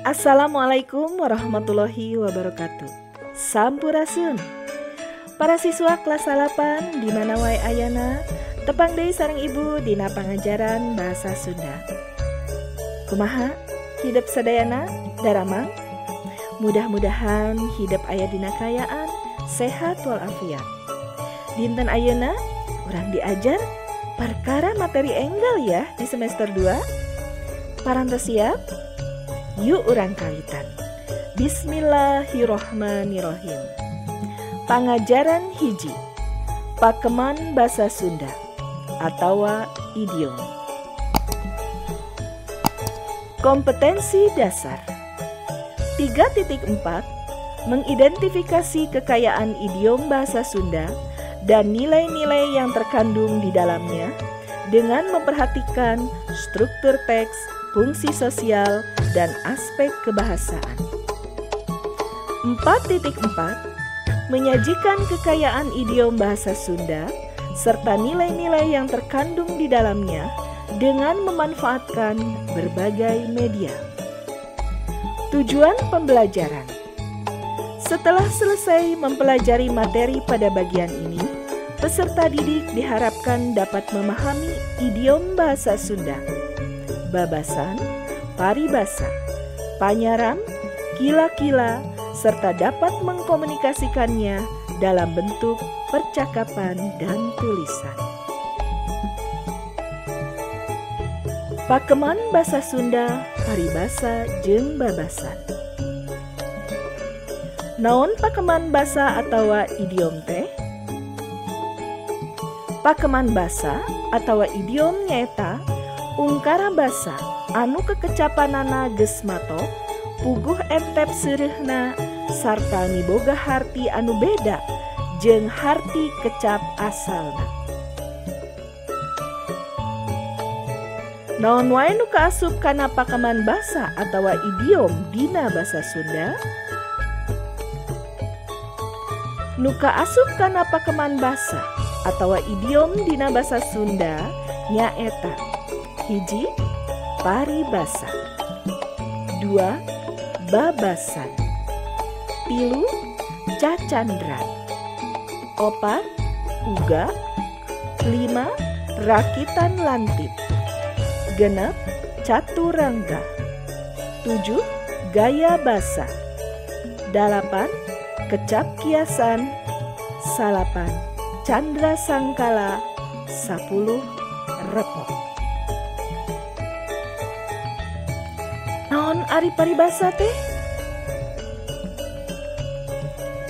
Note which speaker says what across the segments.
Speaker 1: Assalamualaikum warahmatullahi wabarakatuh. Sampurasun. Para siswa kelas 8 di mana wae ayana, tepang deui sareng ibu dina pangajaran bahasa Sunda. Kumaha hidep sadayana daramang? Mudah-mudahan hidep aya dina kaayaan sehat walafiat. Dinten ayeuna urang diajar perkara materi enggal ya di semester 2. Parantos siap? Yuk urang kawitan. Bismillahirrohmanirrohim. Pangajaran hiji, pakeman basa Sunda atawa idiom. Kompetensi dasar 3.4, mengidentifikasi kekayaan idiom bahasa Sunda dan nilai-nilai yang terkandung di dalamnya dengan memperhatikan struktur teks, fungsi sosial, dan aspek kebahasaan. 4.4, menyajikan kekayaan idiom bahasa Sunda serta nilai-nilai yang terkandung di dalamnya dengan memanfaatkan berbagai media. Tujuan pembelajaran. Setelah selesai mempelajari materi pada bagian ini, peserta didik diharapkan dapat memahami idiom bahasa Sunda, babasan, paribasa, panyaram, kila-kila, serta dapat mengkomunikasikannya dalam bentuk percakapan dan tulisan. Pakeman basa Sunda, paribasa jeung babasan. Naon pakeman basa atawa idiom teh? Pakeman basa atawa idiom nyaeta ungkara basa anu kekecapanana geus matok, puguh entep seureuhna, sarta miboga harti anu beda jeung harti kecap asalna. Naon wae nu kaasup kana pakeman basa atawa idiom dina basa Sunda? Nu kaasup kana pakeman basa atawa idiom dina basa Sunda nyaeta: hiji, paribasa, 2, babasan, 3, cacandran, 4, uga, 5, rakitan lantip, 6, caturangga, 7, gaya basa, 8, kecap kiasan, 9, candra sangkala, 10, repok. Naon ari paribasa teh?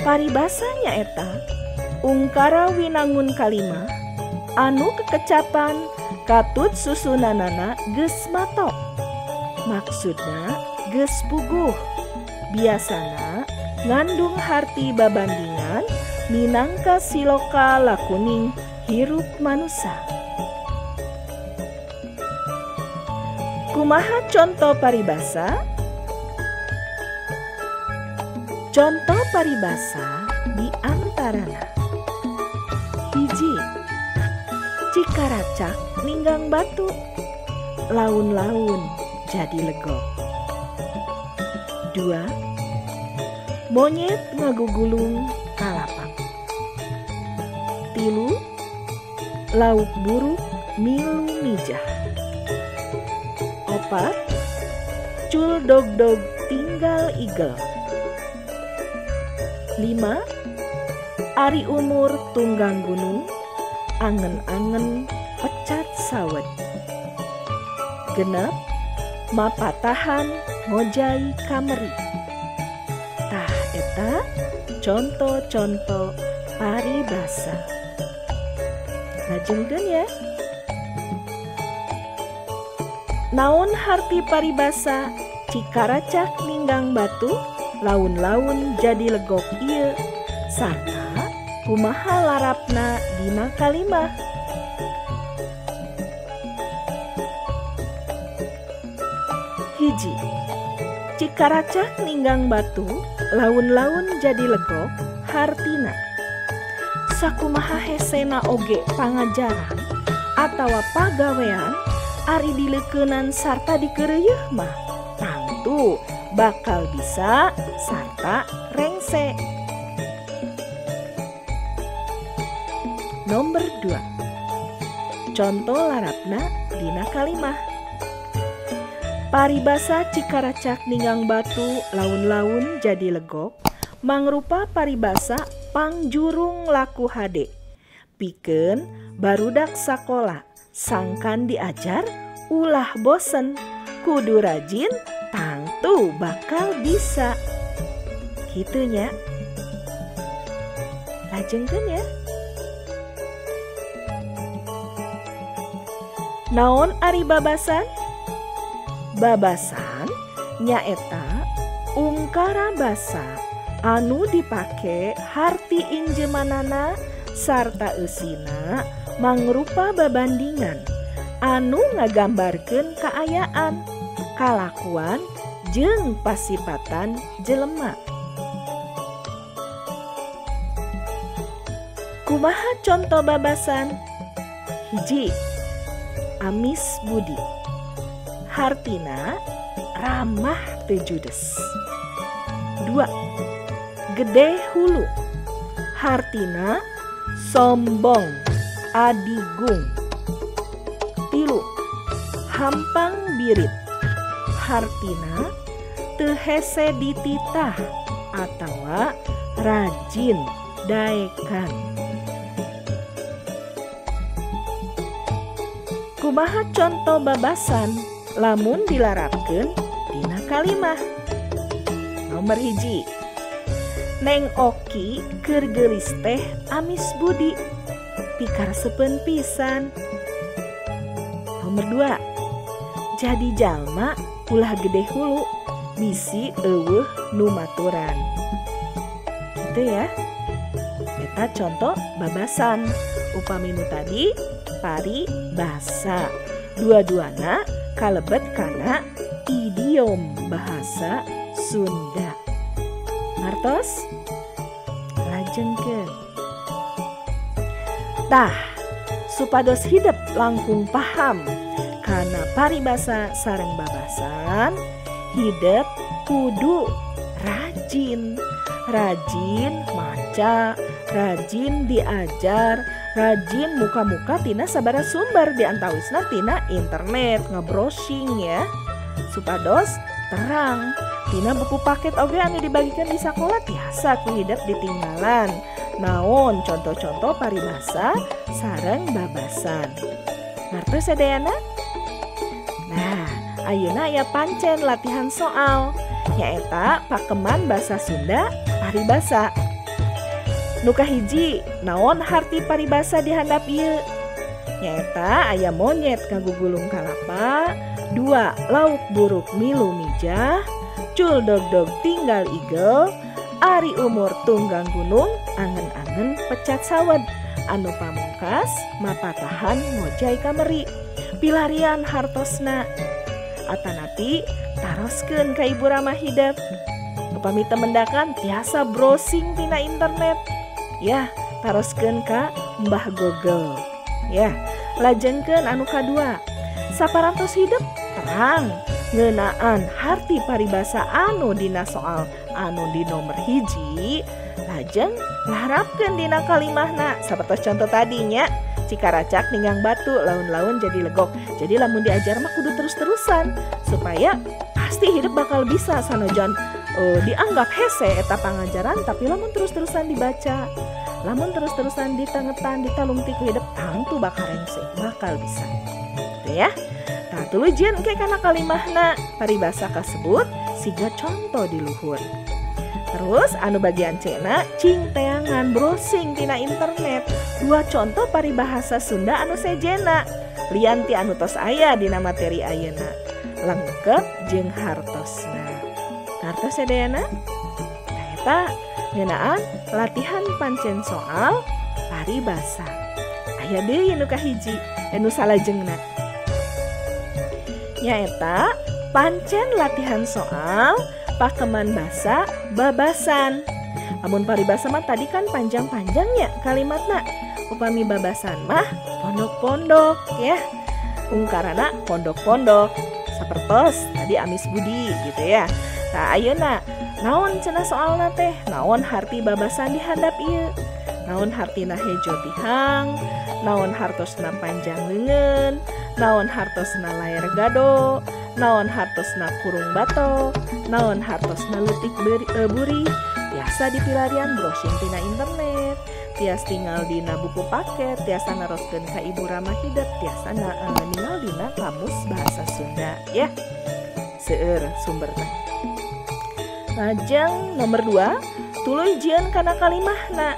Speaker 1: Paribasa nyaeta ungkara winangun kalima anu kekecapan katut susunanana geus matok. Maksudna geus puguh. Biasana ngandung harti babandingan minangka siloka lakuning hirup manusa. Kumaha conto paribasa? Conto paribasa di antarana: hiji, cikaracak ninggang batu, laun-laun jadi legok. 2, monyet ngagugulung kalapak. 3, lauk buruk milu mijah. 4, cul dog-dog tinggal igel. 5, ari umur tunggang gunung, angen-angen pecat sawet. 6, mapatahan ngojay kameri. Tah eta conto-conto paribasa. Lajengkeun ya. Naon harti paribasa cikaracak ninggang batu, laun-laun jadi legok ieu, sarta kumaha larapna dina kalimah. Hiji, cikaracak ninggang batu, laun-laun jadi legok, hartina sakumaha hesena oge pangajaran atawa pagawean ari dileukeunnan sarta dikeureuyeah mah tangtu bakal bisa sarta rengse. Nomor 2. Conto larapna dina kalimah. Paribasa cikaracak ninggang batu laun-laun jadi legok mangrupa paribasa pangjurung laku hade. Pikeun barudak sakola sangkan diajar ulah bosen, kudu rajin tangtu bakal bisa. Kitu nya. Lajengkeun ya. Naon ari babasan? Babasan nyaeta ungkara basa anu dipake harti injemanana sarta eusina mangrupa babandingan anu ngagambarkeun kaayaan, kalakuan jeung pasipatan jelema. Kumaha conto babasan? 1. Amis budi. Hartina ramah teu judes. 2. Gede hulu. Hartina sombong adigung. 3. Hampang birit. Hartina teu hese dititah atawa rajin daekan. Kumaha conto babasan lamun dilarapkeun dina kalimah? Nomor 1. Neng Oki keur geulis teh amis budi, pikaresepeun pisan. Nomor 2. Jadi jalma ulah gede hulu, bisi eueuh nu maturan. Gitu ya. Eta conto babasan. Upami nu tadi paribasa. Dua-duana kalebet kana idiom bahasa Sunda. Ngartos? Lajengkeun. Tah, supados hidep langkung paham kana paribasa sareng babasan, hidep kudu rajin. Rajin maca, rajin diajar, rajin muka-muka tina sabara sumber diantawisna tina internet ngebrowsing ya. Supados terang tina buku paket oge anu dibagikan di sakola tiasa ku hidep ditinggalan. Naon contoh-contoh paribasa sareng babasan. Ngartos sadayana? Nah, ayeuna aya pancen latihan soal nyaeta pakeman basa Sunda paribasa. Nu kahiji, naon harti paribasa di handap ieu? Nyaeta aya monyet ngagugulung kalapa, 2. Lauk buruk milu mijah, cul dog-dog tinggal igel, ari umur tunggang gunung, angen-angen pecat sawed, anu pamungkas mapatahan ngojay kameri, pilarian hartosna. Atanapi taroskeun ka Ibu Rama hidep. Upami teu mendakan tiasa browsing tina internet. Ya, taroskeun ka Mbah Google. Ya, lajengkeun anu kadua. Saparantos hidep terang ngeunaan harti paribasa anu dina soal anu di nomor 1, lajeng larapkeun dina kalimahna. Sapertos contoh tadinya, cikaracak ninggang batu laun-laun jadi legok. Jadi lamun diajar mah kudu terus-terusan supaya pasti hidup bakal bisa sanajan dianggap hese eta pangajaran, tapi lamun terus-terusan dibaca, lamun terus-terusan ditengetan, ditalungti ku hidup, tangtu bakal rengse, bakal bisa. Gitu ya. Nah, tuluy jieun engke kana kalimahna paribasa kasebut siga contoh di luhur. Terus anu bagian C-na cing teangan browsing tina internet. 2 contoh paribahasa Sunda anu sejena lian ti anu tos aya dina materi ayeuna. Lengkep jeung hartosna. Hartos sadayana? Nah, eta ngeunaan latihan pancen soal paribasa. Aya deui nu kahiji, anu salajengna. Nyaeta pancen latihan soal pakeman basa babasan. Lamun paribasa mah tadi kan panjang-panjangnya kalimatna. Upami babasan mah pondok-pondok ya. Ungkarana pondok-pondok. Sapertos tadi Amis Budi gitu ya. Nah ayeuna naon cenah soalna teh, naon harti babasan di handap ieu, naon hartina hejo tihang, naon hartosna panjang leungeun, naon hartosna layar gado, naon hartosna kurung bato, naon hartosna leutik buri. Tiasa dipilarian browsing tina internet, tiasa tinggal dina buku paket, tiasa naroskeun ka Ibu Rama Hidep, tiasa ningal dina kamus bahasa Sunda ya. Seueur sumberna. Lajeng nomor 2, tuluy jieun kana kalimahna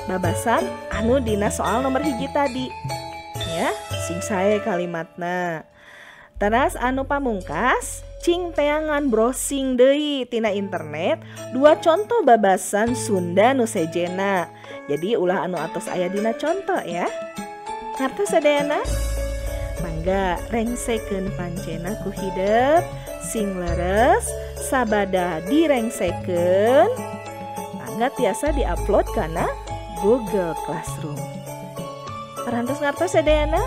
Speaker 1: babasan anu dina soal nomor 1 tadi ya, sing sae kalimatna. Teras anu pamungkas, cing teangan browsing deui tina internet 2 contoh babasan Sunda nu sejena. Jadi ulah anu atos aya dina contoh ya. Ngartos sadayana? Mangga rengsekeun pancena ku hidep sing leres sabada direngsekeun. Mangga tiasa diupload kana Google Classroom. Parantos ngartos sadayana?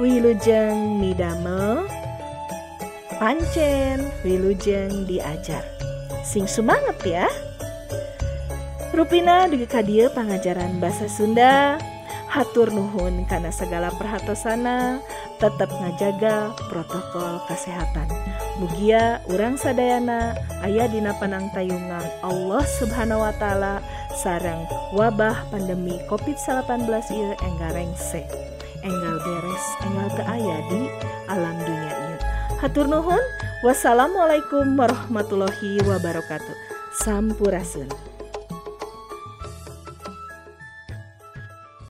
Speaker 1: Wilujeng midamel pancen wilujeng diajar. Sing sumanget ya. Rupina dugi ka dieu pangajaran bahasa Sunda. Hatur nuhun kana segala perhatosana, tetep ngajaga protokol kesehatan. Mugia urang sadayana aya dina panangtayungan Allah Subhanahu wa taala sareng wabah pandemi Covid-19 ieu enggal rengse, enggal beres, enggal teu aya di alam dunia ieu. Hatur nuhun. Wassalamualaikum warahmatullahi wabarakatuh. Sampurasun.